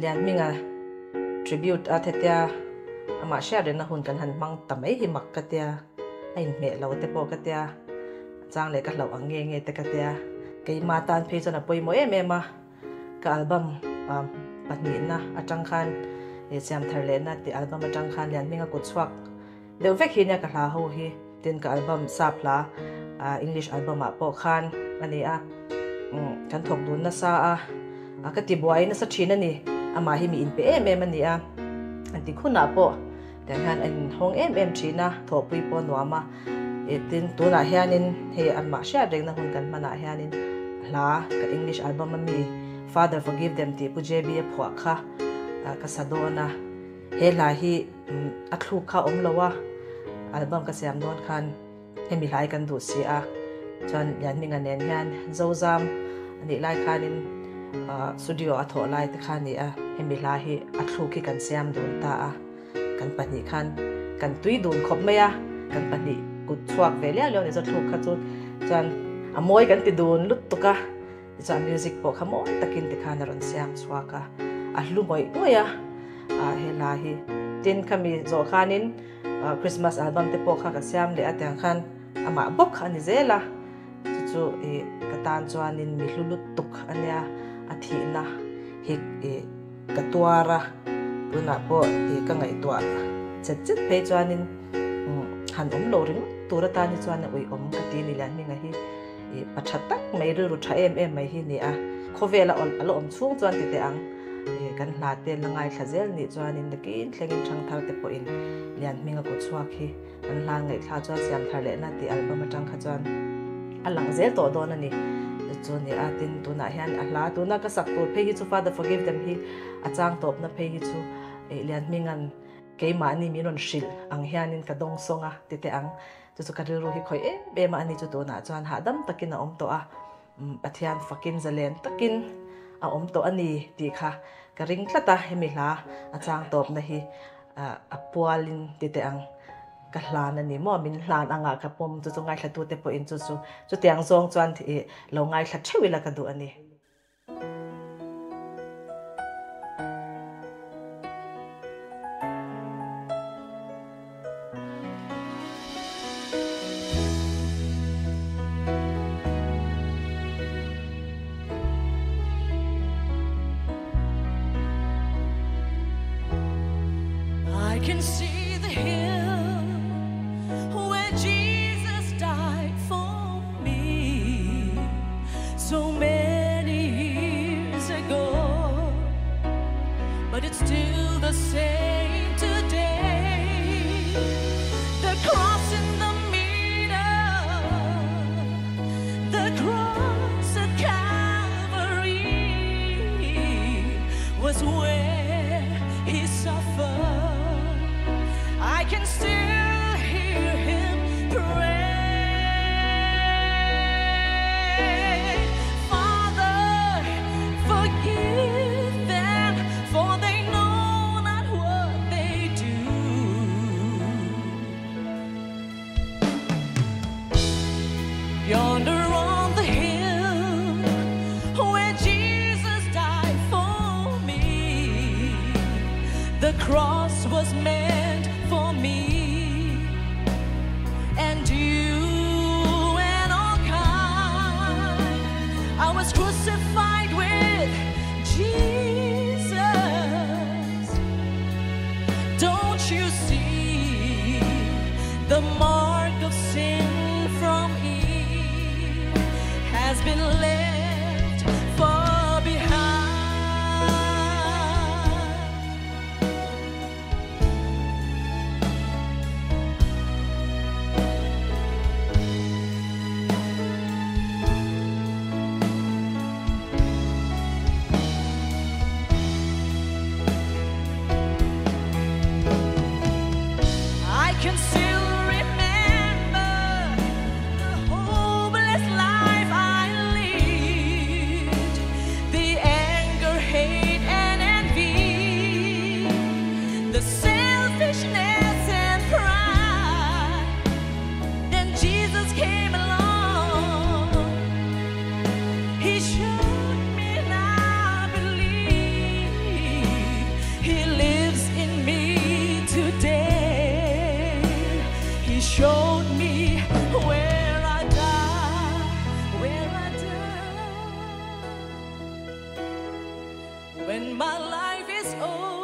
Lianhminga tribute a hetia amah hriat rengna hun kan han hmang ta mai hi mak ka tia, a inhmeh lo te pawh ka tia, a chang leh ka hlauh ang nge nge te ka tia. Keimah tan phei chuan a pawimawh em em a, ka album pahnihna atang khan Siam Thar Lehna tih album atang khan Lianhminga kut chhuak Deuh vek hi nia ka hla ho hi, tin ka album sap hla English album ah pawh khan a ni a, kan thawk dun nasa a, ka ti buai nasa thin a ni, amah hi mi inpe em em a ni a, an ti khunah pawh tiang hian a inhawng em em thin a, thawhpui pawh a nuam a, tin tunah hianin hei amah hriat rengna hun kan hmanah hianin hla ka English album a mi Father Forgive Them tih Pu JB a phuah kha ka sa dawn a. He hla hi a thluk kha awm lo a, album ka siam dawn khan hemi hlai kan duh si a, chuan Lianhminga nen hian Zozam a nih lai khanin studio a thawh lai te kha a ni a, hemi hla hi a thluk hi kan siam dun ta a, kan pahnih khan kan tui dun khawp mai a, kan pahnih kut chhuak ve liau liau ni chu a thluk kha chu chuan a mawi kan ti dun lutuk a. Tichuan music pawh kha mawi takin tikhan a rawn siam chhuak a, a hlu ngawih ngawih a, ah he hla hi. Tin khami zawh khanin Christmas album te pawh kha ka siam leh a tiang khan amah bawk a ni zel a, chu chu ih ka tan chuanin mi hlu lutuk a nia, a thihna hi ih ka tuar a, tunah pawh ih ka ngaihtuah chet chet phei chuanin han awm lo ringawt tur atan hi chuan a uiawm ka ti ni Lianhminga hi. Ih, pa tha tak mai, rilru tha em em mai hi ni a. Khawvel a a la awm chhung chuan ti teh ang. Ih, kan hla te la ngaithla zel nih chuanin nakin thlengin thangthar te pawhin Lianhminga kut chhuak hi kan hla ngaihthla chuan siam thar lehna tih album atang kha chuan a lang zel tawh dawn a ni. Chu ni a, tin tunah hian a hla tuna ka sak tur phei hi chu Father Forgive Them hi a chang tawpna phei hi chu ih Lianhminga'n keimahni min rawn hrilh ang hianin ka dawng sawng a ti teh ang. Chu chu ka rilru hi khawih em em a, ani chu tunah chuan hahdam takin a awm tawh a, Pathian fakin zalen takin a awm tawh a ni tih kha ka ring tlat a, hemi hla a chang tawpna hi a pualin ti teh ang, ka hlan a ni maw, min hlan angah ka pawm chu chu ngaithlatute pawhin chu chu chutiang zawng chuan lo ngaithla theuh ila ka duh a ni. I can see the hill where Jesus died for me so many years ago but it's still the same today the cross in the middle the cross at Calvary was where he suffered I can still hear him pray Father forgive them for they know not what they do Yonder on the hill where Jesus died for me the cross was meant for me and you and all kind I was crucified with Jesus Don't you see the mark of sin from Eve has been left far behind I can still remember the hopeless life I lived, the anger, hate, and envy, the selfishness and pride. Then Jesus came along. He showed me and I believe. When my life is over.